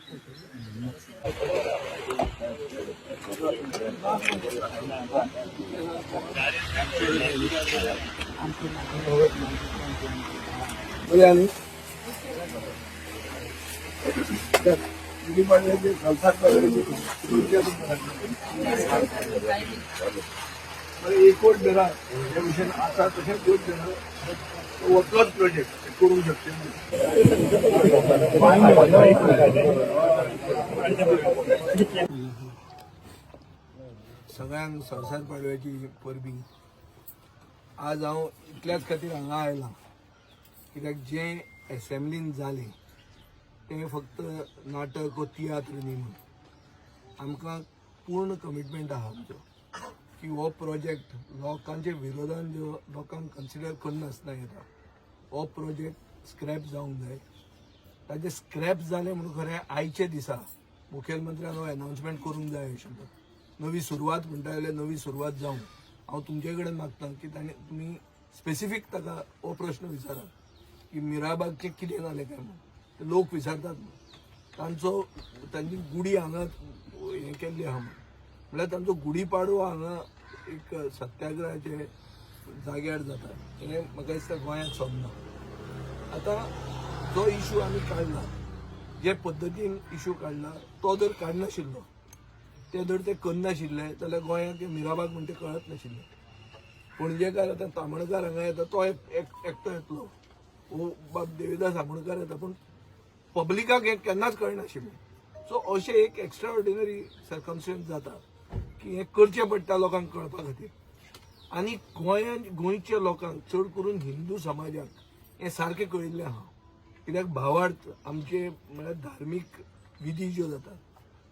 बरें आनी गुढीपाडव्याचे, संवसार पाडव्याचे शुभेच्छा तुमकां. बरें, एकवट धरा. हे भशेन आसा तशेंच एकवट धरा. तो वतलोच प्रोजेक्ट करूंक शकते. सगळ्यांक संवसार पाडव्याची परबी. आज हांव इतल्याच खातीर हांगा आयलां, कित्याक जें एसेंब्लीन जालें तें फक्त नाटक वो तियात्र न्ही म्हणून आमकां पूर्ण कमिटमेंट आहा आमचो की हो प्रोजेक्ट लोकांच्या विरोधान जो लोकांक कन्सिडर करनासतना येता, हो प्रोजेक्ट स्क्रॅप जावंक जाय. ताजें स्क्रॅप जालें म्हणून खरें आयचे दिसा मुखेलमंत्र्यान हो अनाउन्समेंट करूंक जाय आशिल्लो. नवी सुरवात म्हणटा जाल्यार नवी सुरवात जावं. हांव तुमचे कडेन मागता की ताणें तुमी स्पेसिफीक ताका हो प्रश्न विचारात की मिराबागचें कितें जालें काय म्हणून. ते लोक विचारतात म्हणून तांचो तांची गुडी हांगा हें केल्ली आहा म्हणून. म्हणल्यार तांचो गुढी पाडवो हांगा एक सत्याग्रहाचे जाग्यार जाता, हें म्हाका दिसता गोंयांत सोबना. आतां जो इशू आमी काडला, जे पद्दतीन इशू काडला, तो जर काडनाशिल्लो, ते जर ते करनाशिल्ले जाल्यार गोंयांक मिराबाग म्हणटे कळत नाशिल्लें. पणजेकार आतां तामणकार हांगा येता, तो एकटो येतलो, हो बाब देविदास आमोणकार येता, पूण पब्लिकाक हें केन्नाच कळनाशिल्लें. सो अशें एक एक्स्ट्रा ऑर्डिनरी सर्कमस्टन्स जाता की हें करचें पडटा लोकांक कळपा खातीर. आनी गोंयांत गोंयच्या लोकांक, चड करून हिंदू समाजाक हें सारकें कळिल्लें आहा, कित्याक भावार्थ आमचे म्हळ्यार धार्मीक विधी ज्यो जातात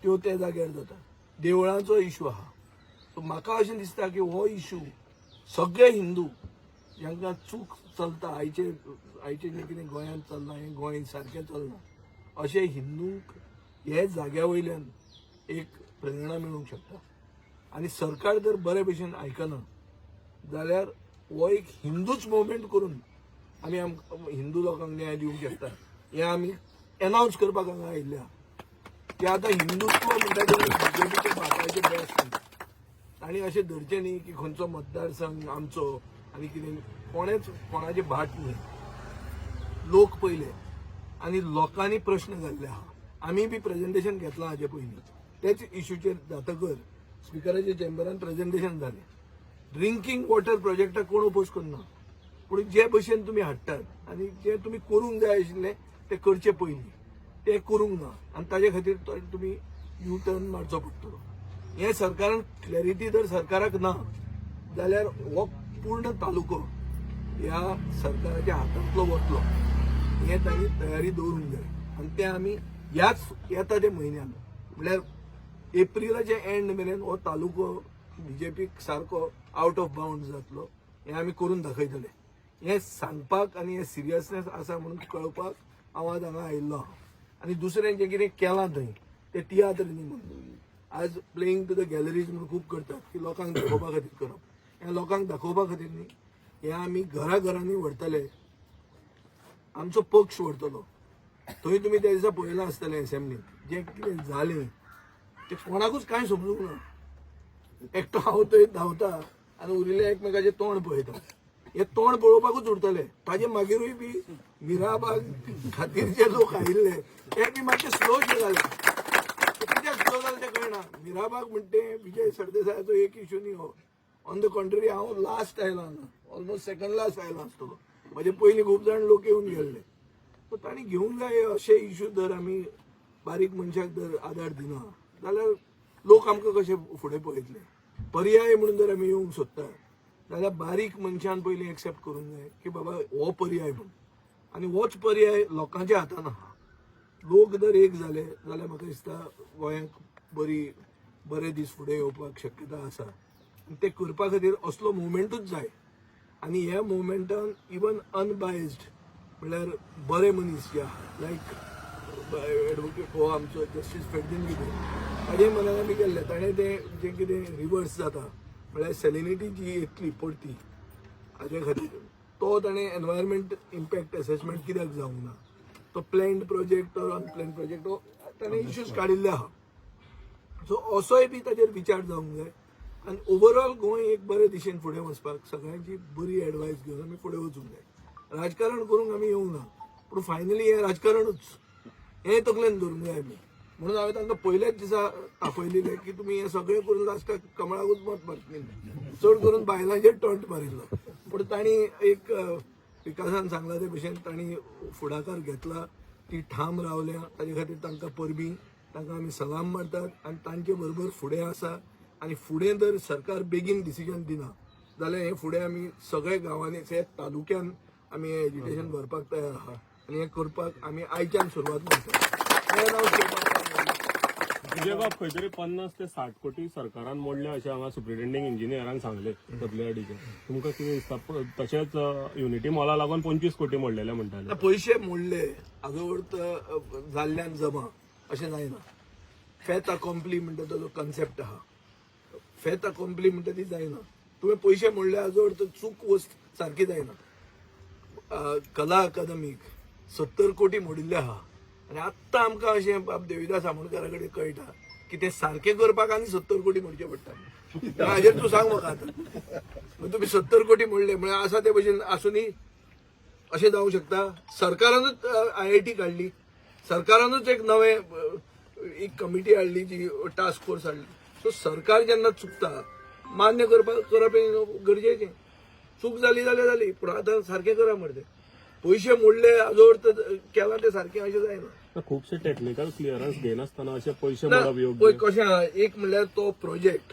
त्यो त्या जाग्यार जाता, देवळांचो इशू आहा. सो म्हाका अशें दिसता की हो इशू सगळे हिंदू जांकां चूक चलता, आयचे आयचे जें कितें गोंयांत चल्लां हें गोंय सारकें चलना, अशें हिंदूंक हे जाग्या वयल्यान एक प्रेरणा मेळूंक शकता. आनी सरकार जर बरे भशेन आयकना जाल्यार हो एक हिंदूच मुवमेंट करून आमी आमकां हिंदू लोकांक न्याय दिवंक शकता, हें आमी एनावन्स करपाक हांगा आयिल्ले आहा. की आतां हिंदुत्व म्हणटा ते बीजेपीचे बापायचे बेस्ट. तांणी अशें धरचें न्ही की खंयचो मतदारसंघ आमचो आनी कितें. कोणेच कोणाचें भाट न्ही. लोक पयले आनी लोकांनी प्रश्न घाल्ले आहा. आमी बी प्रेझेंटेशन घेतलां हाजे पयलीं. तेच इशूचेर जातकर स्पिकराच्या चेंबरान प्रेझेंटेशन जालें. ड्रिंकींग वॉटर प्रोजेक्टाक कोण ओपोज करना, पूण जे भशेन तुमी हाडटात आनी जे तुमी करूंक जाय आशिल्लें तें करचे पयलीं तें करूंक ना आनी ताजे खातीर तुमी यू टर्न मारचो पडटलो. हें सरकारान क्लॅरिटी जर सरकाराक ना जाल्यार हो पूर्ण तालुको ह्या सरकाराच्या हातांतलो वतलो, हें तांणी तयारी दवरूंक जाय. आनी तें आमी ह्याच येता ते म्हयन्यान, म्हणल्यार एप्रिलाच्या एंड मेरेन हो तालुको बीजेपीक सारको आउट ऑफ बाउंड जातलो, हें आमी करून दाखयतले. हें सांगपाक आनी हें सिरियसनेस आसा म्हणून कळपाक हांव आज हांगा आयिल्लो आहा. आनी दुसरें जें कितें केलां थंय तें तियात्र न्ही म्हणून आज प्लेईंग टू the galleries म्हणून खूब करतात की लोकांक दाखोवपा खातीर करप. हें लोकांक दाखोवपा खातीर न्ही, हें आमी घरा घरांनी व्हरतले, आमचो पक्ष व्हरतलो थंय. तुमी त्या दिसा पळयलां आसतलें, एसेंब्लीत जें कितें जालें तें कोणाकूच कांय समजूंक ना. एकटो हांव थंय धांवता आनी उरिल्ले एकमेकाचें तोंड पळयता. हे तोंड पळोवपाकूच उरतले. ताजे मागीरूय बी मिराबाग खातीर जे लोक आयिल्ले ते बी मातशे स्लो शे जाले. ते कित्याक स्लो जाले तें कळना. मिराबाग म्हणटे विजय सरदेसायाचो एक इशू न्ही हो. ऑन the contrary, हांव लास्ट आयला हांगा, ऑलमोस्ट सेकंड लास्ट आयला आसतलो. म्हजे पयलीं खूब जाण लोक येवन गेल्ले. सो तांणी घेवंक जाय. अशे इशू जर आमी बारीक मनशाक जर आदार दिना जाल्यार लोक आमकां कशे फुडें पळयतले? पर्याय म्हणून जर आमी येवंक सोदता जाल्यार बारीक मनशान पयलीं एक्सेप्ट करूंक जाय की बाबा हो पर्याय म्हणून. आनी होच पर्याय लोकांच्या हातान आहा. लोक जर एक जाले जाल्यार म्हाका दिसता गोंयांक बरी बरे दीस फुडें येवपाक शक्यता आसा. आनी ते करपा खातीर असलो मुवमेंटूच जाय. आनी ह्या मुवमेंटान इवन अनबायस्ड, म्हणल्यार बरे मनीस जे आहा, लायक एडवोकेट हो आमचो जस्टीस फेर्दीन रिबेलो, ताजे मनान आमी गेल्ले. ताणें तें जें कितें रिवर्स जाता, म्हणल्यार सेलिनिटी जी येतली परती, हाजे खातीर तो ताणें एनवायरमेंट इम्पॅक्ट एसेसमेंट कित्याक जावंक ना, तो planned project or unplanned project हो. ताणें इश्यूज काडिल्ले आहा. सो असोय बी ताजेर विचार जावंक जाय आनी ओवरऑल गोंय एक बरे दिशेन फुडें वचपाक सगळ्यांची बरी एडवायस घेवन आमी फुडें वचूंक जाय. राजकारण करूंक आमी येवंक ना, पूण फायनली हें राजकारणूच हें तकलेन धरूंक जाय आमी. म्हणून हांवें तांकां पयल्याच दिसा तापयलेलें की तुमी हें सगळें करून लास्टाक कमळाकूच मत मारतली, चड करून बायलांचेर टॉन्ट मारिल्लो. पूण तांणी एक विकासान सांगला ते भशेन तांणी फुडाकार घेतला, ती ठाम रावल्या, ताजे खातीर तांकां परबीं, तांकां आमी सलाम मारतात आनी तांचे बरोबर फुडें आसा. आनी फुडें जर सरकार बेगीन डिसिजन दिना जाल्यार हे फुडें आमी सगळे गांवांनी, सगळ्या तालुक्यान आमी हें एज्युकेशन व्हरपाक तयार आहा आनी हें करपाक आमी आयच्यान सुरवात करता. हें अनावन्स करपाक तयार आहा. विजयबाब, खंय तरी 50 ते 60 कोटी सरकारान मोडल्या अशें हांगा सुप्रिटेंडिंग इंजिनियरान सांगले डब्ल्यूआरडीचे. तुमकां कितें दिसता? तशेंच युनिटी मॉला लागून 25 कोटी मोडलेले म्हणटाले. ना, पयशे मोडले हाजो अर्थ जाल्ल्यान जमा अशें जायना. फेत अकॉम्प्ली म्हणटा तो जो कन्सेप्ट आहा, फेत अकॉम्प्ली म्हणटा ती जायना. तुवें पयशे मोडले हाजो अर्थ चूक वस्त सारकी जायना. कला अकादमीक 70 कोटी मोडिल्ले आहा आनी आत्तां आमकां अशें बाब देविदास आमोणकारा कडेन कळटा की ते सारकें करपाक आनी 70 कोटी मोडचे पडटा. हाजेर तूं सांग म्हाका आतां, मग तुमी 70 कोटी मोडले म्हळ्यार आसा ते भशेन आसुनी अशें जावंक शकता? सरकारानूच आयआयटी काडली, सरकारानूच एक नवें एक कमिटी हाडली, जी टास्क फोर्स हाडली. सो सरकार जेन्ना चुकता मान्य करपाक करप हें गरजेचें. चूक जाली जाल्यार जाली, पूण आतां सारकें करा मरे. ते पयशे मोडले हाजो अर्थ केलां तें सारकें अशें जायना. खुबशे टेक्निकल क्लियरन्स घेनासतना अशे पयशे ना, मोडप पळय योग्य? कशें आहा, एक म्हणल्यार तो प्रोजेक्ट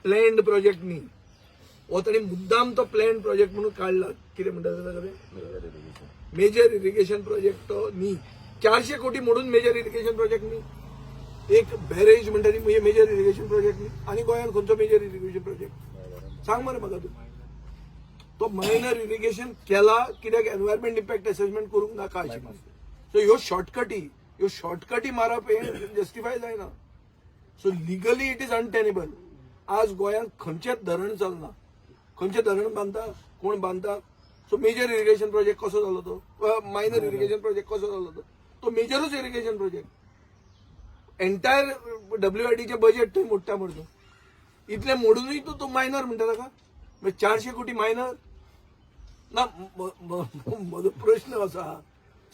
प्लॅन्ड प्रोजेक्ट न्ही, हो ताणी मुद्दाम तो प्लॅन प्रोजेक्ट म्हणून काडला. कितें म्हणटा ताका? मेजर इरिगेशन प्रोजेक्ट तो न्ही. 400 कोटी मोडून मेजर इरिगेशन प्रोजेक्ट न्ही. एक बॅरेज म्हणटा ती मेजर इरिगेशन प्रोजेक्ट न्ही. आनी गोंयांत खंयचो मेजर इरिगेशन प्रोजेक्ट सांग मरे म्हाका तूं. तो मायनर इरिगेशन केला कित्याक एनवायरमेंट इम्पॅक्ट असेसमेंट करूंक नाका आशिल्लें. सो ह्यो शॉर्टकटी मारप हें जस्टिफाय जायना. So legally it is untenable. आज गोंयांत खंयचेच धरण चलना. खंयचें धरण बांदता, कोण बांदता? सो मेजर इरिगेशन प्रोजेक्ट कसो जालो तो? मायनर इरिगेशन प्रोजेक्ट कसो जालो तो? तो मेजरूच इरिगेशन प्रोजेक्ट. एंटायर डब्ल्यूआरडीचें बजेट थंय मोडटा मरे तूं. इतलें मोडूनय तूं तूं मायनर म्हणटा ताका? म्हणजे 400 कोटी मायनर ना. म्हजो प्रश्न असो आहा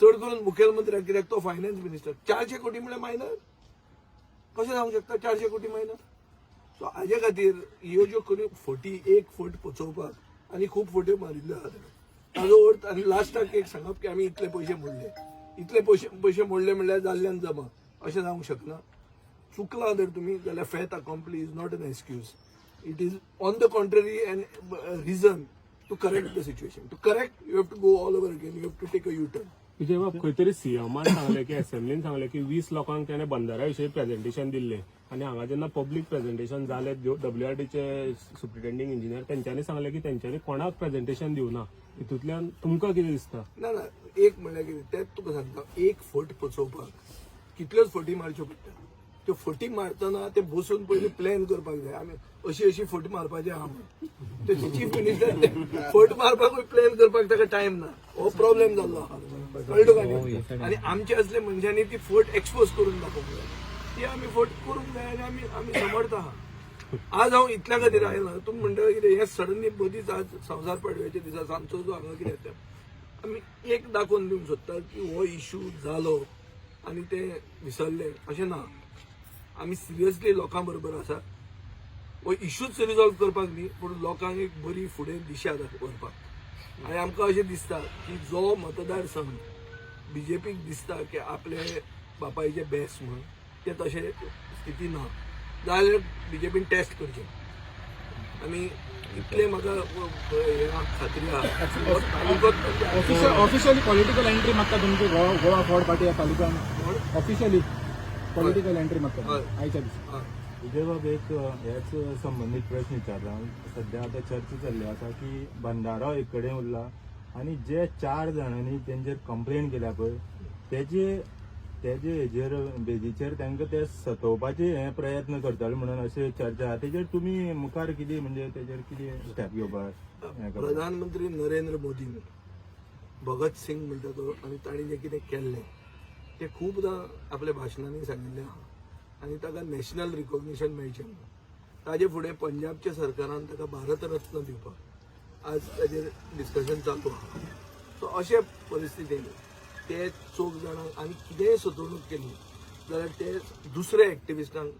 चड करून मुखेलमंत्र्याक, कित्याक तो फायनान्स मिनिस्टर. 400 कोटी म्हळ्यार मायनर कशें जावंक शकता? 400 कोटी मायनर. सो हाजे खातीर ह्यो ज्यो कोणी फटी, एक फट पचोवपाक आनी खूब फट्यो मारिल्ल्यो आहा ताणें. ताजो अर्थ आनी लास्टाक एक सांगप की आमी इतले पयशे मोडले, इतले पयशे मोडले म्हणल्यार जाल्ल्यान जमा अशें जावंक शकना. चुकलां जर तुमी जाल्यार fait accompli is not an excuse. It is on the contrary an reason to correct the situation. To correct, you have to go all over again, you have to take a U turn. Vijaybab, खंय तरी सीएमान सांगलें की, असेंब्लीन सांगलें की 20 लोकांक त्याने बंदाऱ्या विशीं presentation दिल्लें आनी हांगा जेन्ना पब्लीक प्रेझेंटेशन जालें, डब्ल्यूआरडीचे सुप्रिटेंडिंग इंजिनियर तेंच्यांनी सांगलें की तेंच्यांनी कोणाक प्रेझेंटेशन दिवना. हितूंतल्यान तुमकां कितें दिसता? ना ना, एक म्हणल्यार कितें तेंच तुका सांगता, एक फट पचोवपाक कितल्योच फटी मारच्यो पडटा. त्यो फटी मारतना ते बसून पयलीं प्लॅन करपाक जाय, आमी अशी अशी फट मारपाची आहा म्हणून. ते चीफ मिनिस्टर फट मारपाकूय प्लॅन करपाक ताका टायम ना, हो प्रॉब्लेम जाल्लो आहा. कळ्ळें तुका न्ही? आनी आमचे असले मनशांनी ती फट एक्सपोज करून दाखोवंक जाय. ती आमी फट करूंक जाय आनी आमी समर्थ आहा. आज हांव इतल्या खातीर आयला. तुमी म्हणटा कितें हें सडनली मदींच आज संवसार पाडव्याच्या दिसा सांजचो जो हांगा कितें तें आमी एक दाखोवन दिवंक सोदता की हो इशू जालो आनी ते विसरले अशें ना. आमी सिरियसली लोकां बरोबर आसा. हो इशूच रिजॉल्व करपाक न्ही, पूण लोकांक एक बरी फुडें दिशा व्हरपाक. आनी आमकां अशें दिसता की जो मतदारसंघ बीजेपीक दिसता की आपले बापायचे बेस म्हणून, ते तशें स्थिती ना जाल्यार बीजेपीन टेस्ट करचें. आमी इतलें म्हाका हें खात्री आहा, हो तालुकोच ऑफिशियली पॉलिटिकल एंट्री मागता तुमची गोवा गोवा फॉरवर्ड पार्टी या तालुक्यान ऑफिशियली पॉलिटिकल एंट्री मागता आयच्या दिसा? हय. विजयबाब, एक ह्याच संबंदीत प्रश्न विचारता. सध्या आतां चर्चा चल्ली आसा की बंधारो एक कडेन उरला आनी जे चार जाणांनी तेंचेर कंप्लेन केल्या पळय, तेजे तेजे हेजेर बेजीचेर तांकां ते सतोवपाचे हे प्रयत्न करताले म्हणून अशें चर्चा आहा. तेजेर तुमी मुखार कितें, म्हणजे तेजेर कितें स्टेप घेवपाक हें करपाक? प्रधानमंत्री नरेंद्र मोदीन भगत सिंग म्हणटा तो आनी ताणी जें कितें केल्लें ते खुबदां आपल्या भाशणांनी सांगिल्लें आहा आनी ताका नॅशनल रिकॉग्निशन मेळचें म्हणून. ताजे फुडें पंजाबच्या सरकारान ताका भारत रत्न दिवपाक आज ताजेर डिस्कशन चालू आहा. सो अशे परिस्थितीन ते चौग जाणांक आनी कितेंय सतवणूक केली जाल्यार ते दुसऱ्या एक्टिविस्टांक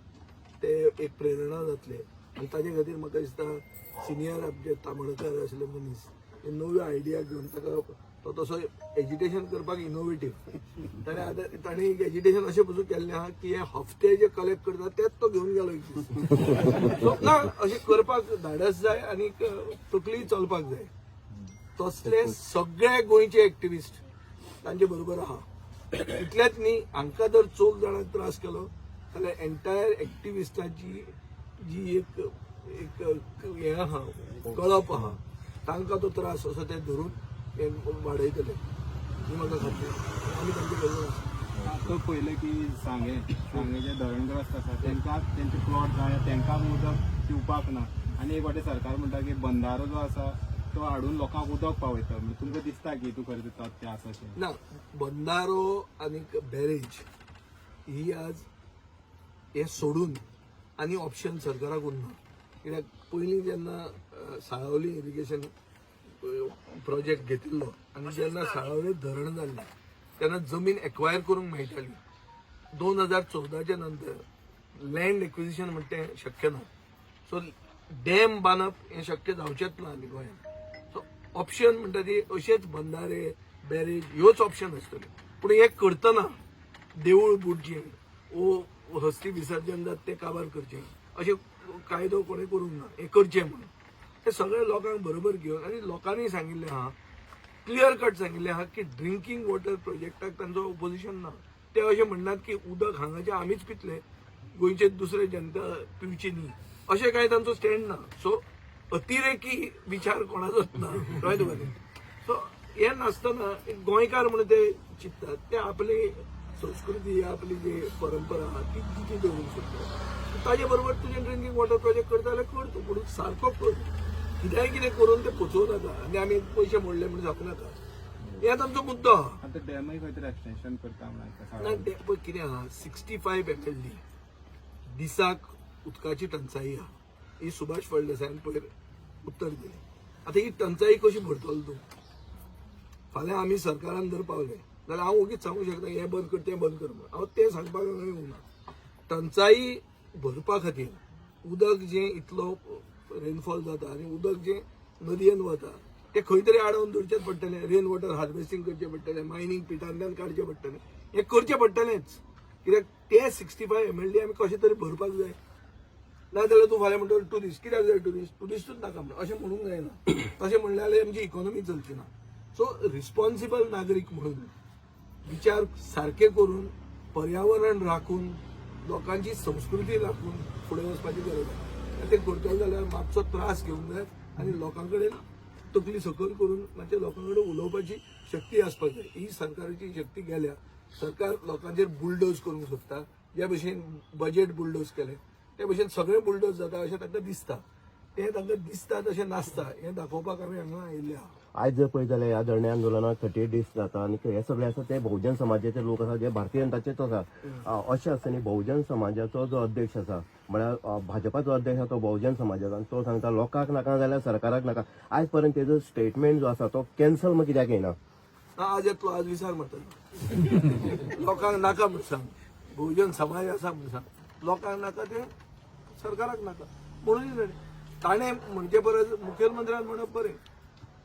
ते एक प्रेरणा जातले. आनी ताजे खातीर म्हाका दिसता सिनियर आमचे तामणकार आसले मनीस हे नव्यो आयडिया घेवन ताका तो तसो एजिटेशन करपाक इनोवेटीव. ताणें आतां ताणें एक एजिटेशन अशें पसून केल्लें आहा की हे हफ्ते जे कलेक्ट करता तेच तो घेवन गेलो एक दीस. सो ना, अशें करपाक धाडस जाय आनी तकली चलपाक जाय. तसले सगळे गोंयचे एक्टिविस्ट तांचे बरोबर आहा. इतलेंच न्ही, हांकां जर चौग जाणांक त्रास केलो जाल्यार एंटायर एक्टिविस्टाची जी एक एक हें आहा, कळप आहा, तांकां तो त्रास असो ते धरून हे वाडयतले ही म्हाका खात्री आसा. आमी तांचे बरोबर आसा. आतां पयलें की सांगें सांगें जे धरणग्रस्त आसा तेंकां तेंचे प्लॉट जाय, तेंकां उदक दिवपाक ना. आनी एक वाटे सरकार म्हणटा की बंधारो जो आसा तो हाडून लोकांक उदक पावयता. म्हणजे तुमकां दिसता की तूं खरें तें तथ्य आसा अशें? ना, बंधारो आनी बॅरेज ही आज हे सोडून आनी ऑप्शन सरकाराक उरना. कित्याक पयलीं जेन्ना साळावली इरिगेशन प्रोजेक्ट घेतिल्लो आनी जेन्ना साळावली धरण जाल्लें तेन्ना जमीन एक्वायर करूंक मेळटाली. 2014च्या नंतर लँड एक्विजिशन म्हणटा तें शक्य ना. सो डॅम बांदप हें शक्य जावचेंच ना आनी गोंयांत. सो ऑप्शन म्हणटा ती अशेच बंधारे, बॅरेज ह्योच ऑप्शन आसतल्यो. पूण हें करतना देवूळ बुडचें वो हस्ती विसर्जन जाता तें काबार करचें अशें कायदो कोणें करूंक ना. हें करचें म्हणून हे सगळे लोकांक बरोबर घेवन आनी लोकांनी सांगिल्लें आहा, क्लियर कट सांगिल्लें आहा की ड्रिंकींग वॉटर प्रोजेक्टाक तांचो ओपोजिशन ना. ते अशें म्हणनात की उदक हांगाचें आमीच पितले, गोंयचे दुसरे जनता पिवची न्ही, अशें कांय तांचो स्टँड ना. सो अतिरेकी विचार कोणाचोच ना, कळ्ळें तुका न्ही? सो हें नासतना एक गोंयकार म्हणून ते चिंततात ते आपली संस्कृती, आपली जी परंपरा आहा ती जिती दवरूंक सोदतात. ताजे बरोबर तुजें ड्रिंकींग वॉटर प्रोजेक्ट करता जाल्यार कर तूं, पूण सारको कर. कित्याय कितें करून ते पोचोवं नाका आनी आमी पयशे मोडले म्हणून सांगू नाका. हेच आमचो मुद्दो आहा. आतां डॅमय खंय तरी एक्सटेन्शन करता म्हणून आयकलां. ना, ते पळय कितें आहा, 65 MLD दिसाक उदकाची टंचाई आहा. ही सुभाष फळदेसायान पयर उत्तर दिलें. आतां ही टंचाई कशी भरतलो तूं? फाल्यां आमी सरकारान जर पावले जाल्यार हांव ओगीच सांगूंक शकता हें बंद कर, तें बंद कर म्हणून. हांव तें सांगपाक हांगा येवंक ना. टंचाई भरपा खातीर उदक जें इतलो रेनफॉल जाता आनी उदक जें नदयेन वता तें खंय तरी आडोवन दवरचेंच पडटलें. रेन वॉटर हार्वेस्टिंग करचें पडटलें, मायनींग पिटांतल्यान काडचें पडटलें, हें करचें पडटलेंच. कित्याक ते 65 MLD आमी कशें तरी भरपाक जाय. नाजाल्यार तूं फाल्यां म्हणटलो टुरिस्ट कित्याक जाय, टुरिस्ट टुरिस्टूच नाका म्हणून अशें म्हणूंक जायना. तशें म्हणलें जाल्यार आमची इकॉनॉमी चलची ना. सो रिस्पॉन्सिबल नागरीक म्हणून विचार सारके करून, पर्यावरण राखून, लोकांची संस्कृती राखून फुडें वचपाची गरज आसा. आनी तें करतलो जाल्यार मातसो त्रास घेवंक जाय आनी लोकां कडेन तकली सकयल करून मातशें लोकां कडेन उलोवपाची शक्ती आसपाक जाय. ही सरकाराची शक्ती गेल्या. सरकार लोकांचेर बुलडोज करूंक सोदता. ज्या भशेन बजेट बुलडोज केलें त्या भशेन सगळें बुलडोज जाता अशें तांकां दिसता. तें तांकां दिसता तशें नासता हें दाखोवपाक आमी हांगा आयिल्ले आहा. आयज जर पळयत जाल्यार ह्या धरणे आंदोलनाक 38 दीस जाता आनी हे सगळे आसा ते बहुजन समाजाचे लोक आसा, जे भारतीय जनताचेच आसा. अशें आसतना बहुजन समाजाचो जो अध्यक्ष आसा, म्हळ्यार भाजपाचो अध्यक्ष आसा तो बहुजन समाजाचो, आनी तो सांगता लोकांक नाका जाल्यार सरकाराक नाका. आयज पर्यंत तेजो स्टेटमेंट जो आसा तो कॅन्सल मग कित्याक येना? ना, आज येतलो. आज विचार म्हणटलो लोकांक नाका म्हण सांग, बहुजन समाज आसा म्हण सांग, लोकांक नाका ते सरकाराक नाका म्हणून ताणें म्हणचे परस मुखेलमंत्र्यान म्हणप बरें.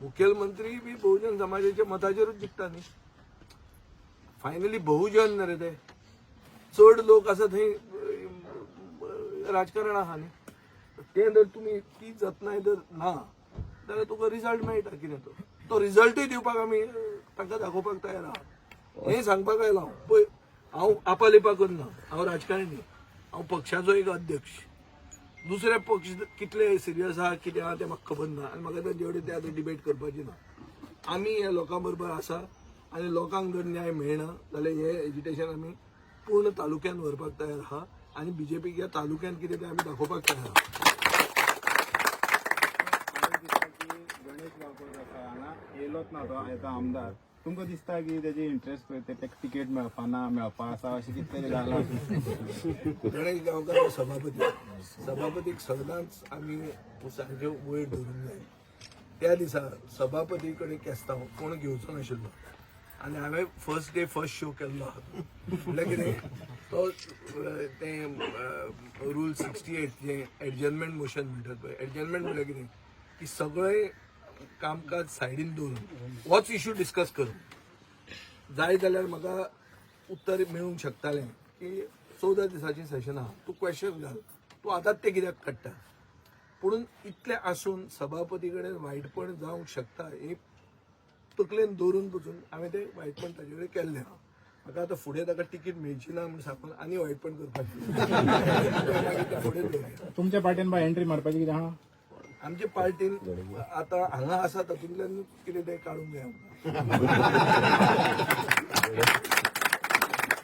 मुखेलमंत्री बी बहुजन समाजाच्या मताचेरूच जिखता न्ही. फायनली बहुजन रे ते, चड लोक आसा थंय राजकारण आहा न्ही. तें जर तुमी ती जतनाय जर ना जाल्यार तुका रिजल्ट मेळटा कितें तो. तो रिजल्टूय दिवपाक आमी तांकां दाखोवपाक तयार आहा हें सांगपाक आयला हांव. पळय, हांव आपालिपा करना. हांव राजकारणी, हांव पक्षाचो एक अध्यक्ष. दुसरे पक्ष कितले सिरियस आहा, कितें आहा तें म्हाका खबर ना आनी म्हाका तांचे कडेन ते आतां डिबेट करपाची ना. आमी ह्या लोकां बरोबर आसा आनी लोकांक जर न्याय मेळना जाल्यार हे एजिटेशन आमी पूर्ण तालुक्यान व्हरपाक तयार आहा आनी बीजेपीक ह्या तालुक्यान कितें तें आमी दाखोवपाक तयार आहा. म्हाका दिसता की गणेश गांवकर जो आसा हांगा येयलोच ना, तो येता आमदार. तुमकां दिसता की तेजे इंट्रस्ट पळय ते ताका तिकेट मेळपा ना, मेळपा आसा, अशें कितें तरी जालां? गणेश गांवकार हो सभापती. सभापतीक सदांच आमी सारके वयर धरूंक जाय. त्या दिसा सभापती कडेन केस्तांव कोण घेवचो नाशिल्लो आनी हांवें फर्स्ट डे फर्स्ट शो केल्लो आहा. म्हणल्यार कितें तो तें रूल 68 जें एडजर्नमेंट मोशन म्हणटात पळय, एडजर्नमेंट म्हणल्यार कितें की सगळे कामकाज सायडीन दवरून होच इशू डिस्कस करून जाय जाल्यार म्हाका उत्तर मेळूंक शकतालें की 14 दिसांची सेशन आहा, तूं क्वेश्चन घाल, तूं आतांच तें कित्याक काडटा? पुणून इतलें आसून सभापती कडेन वायटपण जावंक शकता हे तकलेन दवरून पसून हांवें तें वायटपण ताजे कडेन केल्लें आहा. म्हाका आतां फुडें ताका तिकीट मेळची ना म्हूण सांगून आनी वायटपण करपाचें मागीर तें फुडें दवरया. तुमच्या पार्टीन बा एंट्री मारपाची कितें आहा? आमचे पार्टीन आतां हांगा आसा तातूंतल्यान कितें तें काडूंक जाय आमकां.